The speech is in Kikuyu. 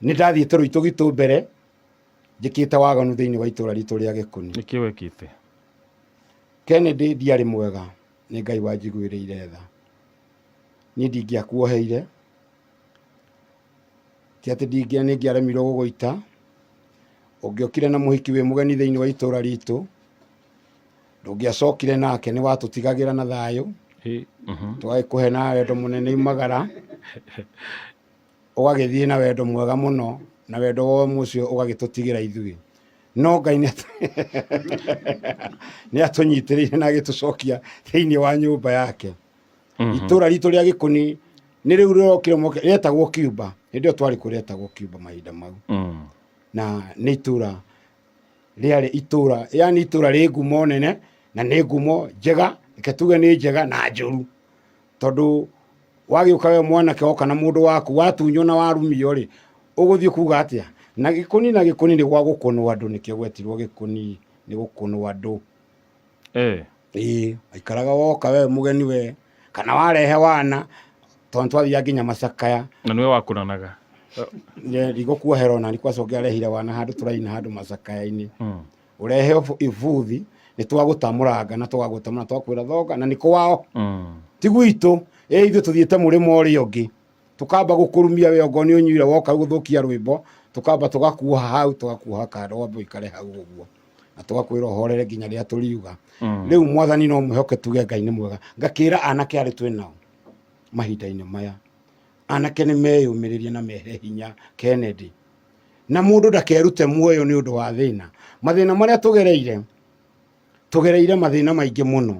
Nĩ ndathiĩte rũitũ gitũ mbere njĩkĩte waganu thĩinĩ wa itũra ritũ rĩa Gĩkũni. Nĩkĩ wekĩte? Kennedy, ndiarĩ mwega, nĩ Ngai wanjiguĩrĩire tha. Niĩ ndingĩakuoheire, ti atĩ ndingĩa nĩ ngĩaremirwo gũgũita. Ũngĩokire na mũhiki wĩ mũgeni thĩinĩ wa itũra ritũ, ndũngĩacokire nake, nĩ watũtigagĩra na thayũ. Tũgagĩkũhe na wendo mũnene imagara, ũgagĩthiĩ na wendo mwega mũno, na wendo wa ũcio ũgagĩtũtigĩra ithuĩ. No Ngai nĩ atũnyitĩrĩire na agĩtũcokia thĩinĩ wa nyũmba yake. Itũra ritũ rĩa Gĩkũni nĩ rĩu rĩrokire moke, rĩetagwo Cuba. Hĩndĩ ĩyo twarĩ kũ rĩetagwo Cuba mahinda mau. Na nĩ itũra rĩarĩ itũra, yani itũra rĩ ngumo nene na nĩ ngumo njega, reke tuge nĩ njega na njũru, tondũ wagĩũka we mwanake woka na mũndũ waku, watunywo na warumio rĩ, ũgũthiĩ kuga atĩa? Na Gĩkũni, na Gĩkũni nĩ gwa gũkũnwo andũ, nĩkĩo gwetirwo Gĩkũni, nĩ gũkũnwo andũ. Ĩĩ, aikaraga woka we mũgeni we, kana warehe wana, tondũ twathiaga nginya macakaya. Na nĩwe wakũnanaga? Ndigũkuohera ona nĩ arehire wana handũ tũraina handũ macakaya-inĩ. Ũrehe ibuthi nĩ twagũtamũranga na tũgagũtamũra, twakwĩra thonga na nĩ kwao. Ti gwitũ. Ĩ ithuĩ tũthiĩte mũrĩmo ũrĩa ũngĩ, tũkamba gũkũrumia we okorwo nĩ ũnyuire woka gũthũkia rwĩmbo, tũkamba tũgakuoha hau, tũgakuoha kando, wambe ũikare hau ũguo, na tũgakwĩra ũhorere nginya rĩrĩa tũriuga. Rĩu Mwathani no mwĩhoke, tuge Ngai nĩ mwega. Ngakĩra anake arĩ twĩ nao mahinda-inĩ maya, anake nĩ meyũmĩrĩrie na mehe hinya, Kennedy, na mũndũ ndakerute muoyo nĩ ũndũ wa thĩna. Mathĩna marĩa tũgereire, tũgereire mathĩna maingĩ mũno.